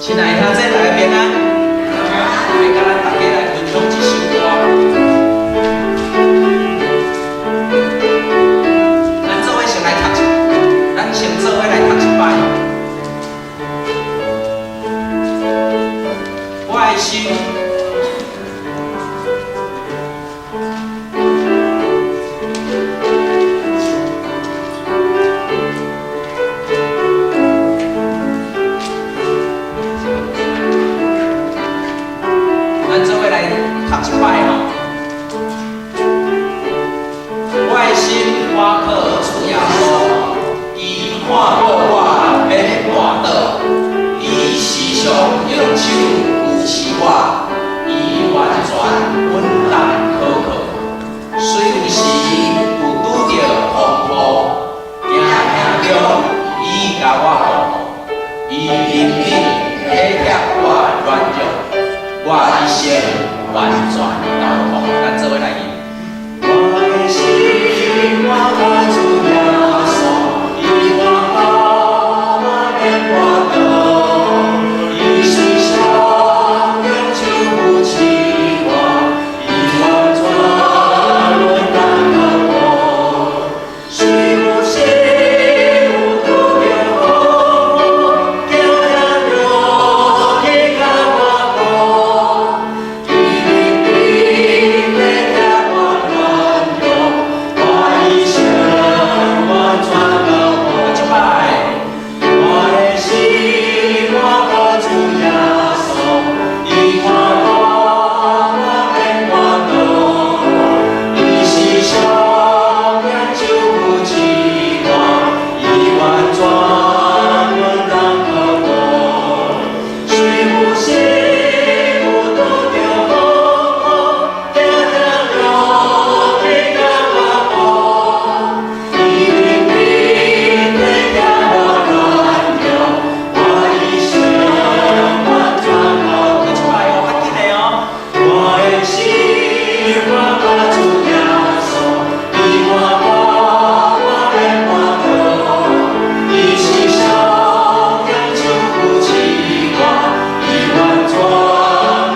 親愛的兄弟，大家平安。欲共咱大家來分享這首歌。咱做伙先來讀一，咱先做伙來讀一擺。我的心。咱做伙來讀一擺吼。我的心倚靠主耶穌，伊看顧我免跋倒，伊時常用手扶持我，伊完全穩當可靠。雖有時有拄著風雨，驚嚇中伊共我保護，伊憐憫體貼我軟弱，我一生完全交託。咱做伙來吟。我的心倚靠主耶穌，伊看顧我免跋倒，伊時常用手扶持我，伊完全穩當可靠。雖有時有拄著風雨，驚嚇中伊共我顧，伊憐憫體貼我軟弱，我一生完全交託。這擺。我的心倚靠主耶穌，伊看顧我免跋倒，伊時常用手扶持我，伊完全穩當可靠。雖有時有拄著風雨，驚嚇中伊共我顧，伊憐憫體貼我軟弱，我一生完全交這擺哦，託。較緊的哦。我的心倚靠主耶穌，伊看顧我免跋倒，伊時常用手扶持我，伊完全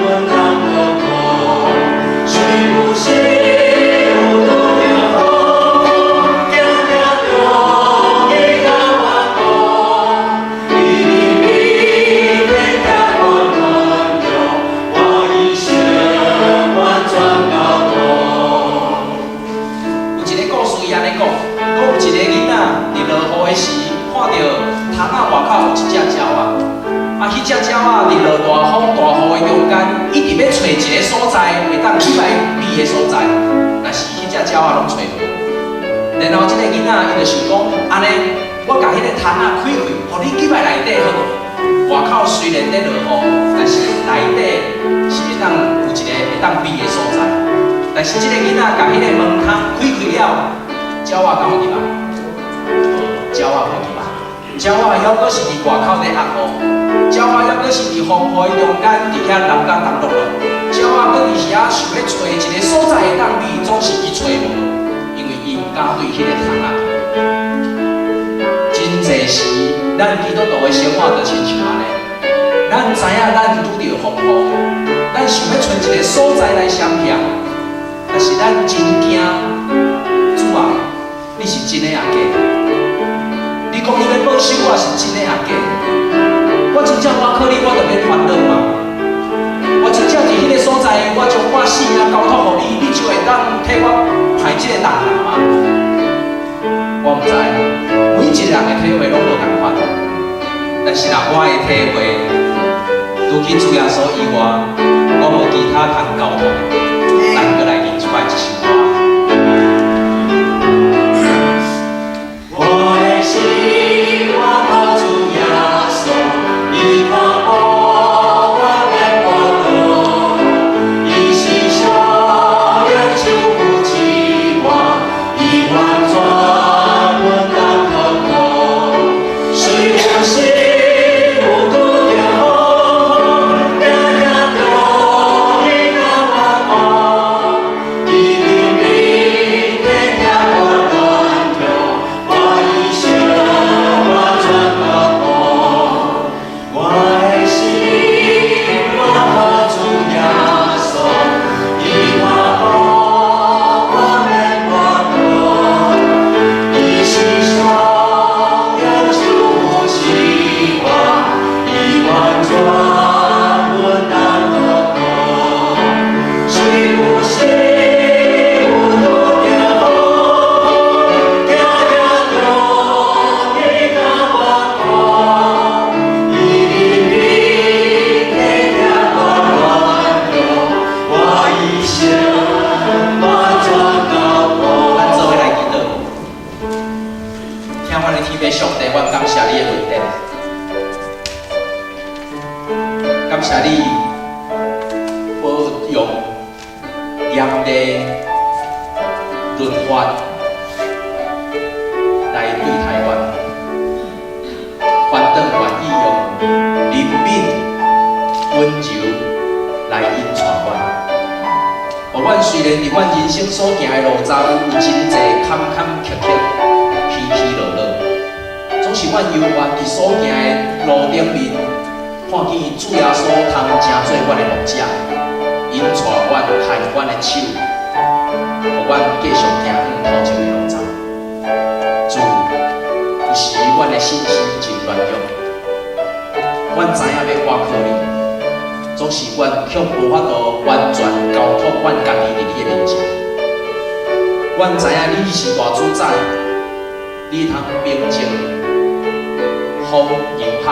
穩當可靠。雖有時有拄著風雨，驚嚇中伊共我顧，伊憐憫體貼我軟弱，我一生完全交託。有一個故事伊按呢講，講有一個囡仔佇落雨的時，看著窗仔外口有一隻鳥仔，啊，彼隻鳥仔佇落大風大雨的中間，一直欲揣一个所在會當入來避的所在，但是彼隻鳥仔攏揣無。然後這個囡仔伊就想講，按呢，我共彼个窗仔開開，予你入來內底好無？外口雖然咧落雨，但是內底是會當有一個會當避的所在。但是這個囡仔共彼個門窗開開了，鳥仔敢有入來？無，鳥仔無入來。鳥仔猶閣是佇外口咧壓雨，鳥仔猶閣是佇風雨的中間，佇遐人間當落落。鳥仔閣佇遐想欲揣一個所在會當避，總是伊揣無，因為伊毋敢對彼個窗仔。真濟時，咱基督徒的生活就親像按呢。咱知影咱拄著風雨，咱想欲揣一個所在來閃避，但是咱真驚，主啊，你是真的抑假的？你講你欲保守我是真的抑假的？我真正倚靠你，我就免煩惱嗎？我真正佇彼个所在，我將我性命交託予你，你就會當替我排這個重擔嗎？我毋知，每一個人的體會攏無仝款。但是若我的體會，除去主耶穌以外，我無其他通交託的。咱閣來吟一擺這首歌。我的心倚靠主耶穌，伊看顧我免跋倒，伊時常用手扶持我，伊完全穩當可靠。雖有時有拄著風雨，驚嚇中伊共我顧，感謝你無用嚴厲律法來對待阮，反轉願意用憐憫、溫柔來引帶阮。予阮雖然佇阮人生所行的路途有真濟坎坎坷坷、起起落落，總是阮猶原佇所行的路頂面，看見主耶穌通成做阮的牧者，引帶阮牽阮的手，予阮繼續行向頭前的路途。主，有時阮的信心真軟弱，阮知影欲倚靠你，總是阮卻無法度完全交託阮家己佇你的面前。阮知影你是大主宰，你通平靜風洋海，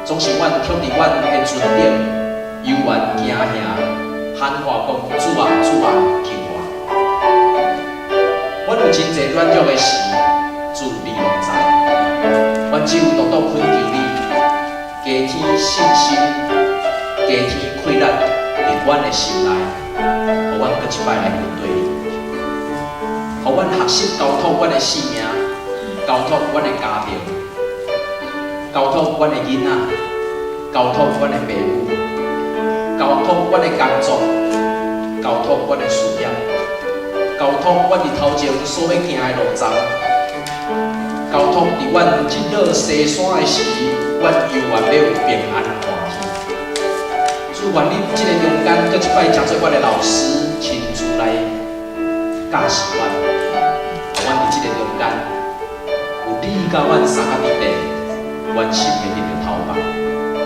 總是阮卻佇阮的船頂猶原驚嚇，喊話講：主啊，主啊，救我！阮有真濟軟弱的時，主你攏知。阮只有獨獨懇求你，加添信心，加添氣力佇阮的心內，予阮閣一擺來跟隨你，予阮學習交託阮的性命，交託阮的家庭，交託阮的囡仔，交託阮的爸母，交託阮的工作，交託阮的事業，交託阮佇頭前所欲行的路途，交託佇阮日落西山的時，阮猶原欲有平安歡喜。主，願你這个中間閣一擺成做阮的老師，親自來教示阮，予阮佇這个中間有你佮阮相佮佇底，阮心會得著頭放。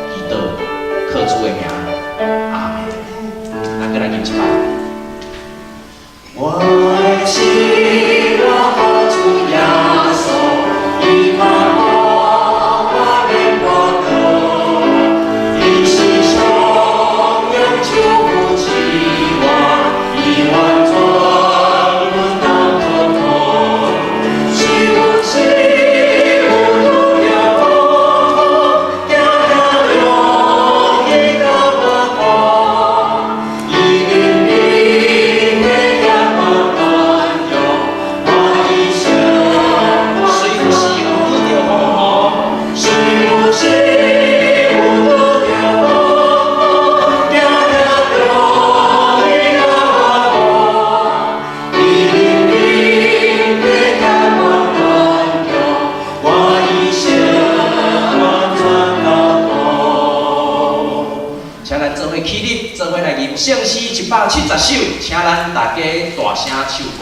祈禱，靠主的名，阿門。咱閣來吟一擺。我的心倚靠主耶穌，伊看顧我免跋倒，伊時常用手扶持我，伊完全阮當托托。雖有時有拄著風雨，驚嚇容易到跋倒，伊憐憫體貼我剛強，我一生。雖有時有拄著風雨，雖有時有拄著風雨，驚嚇容易到跋倒，伊憐憫體貼我剛強，我一生完全交託。請咱做伙起立，做伙來吟聖詩170首，請咱大家大聲唱歌。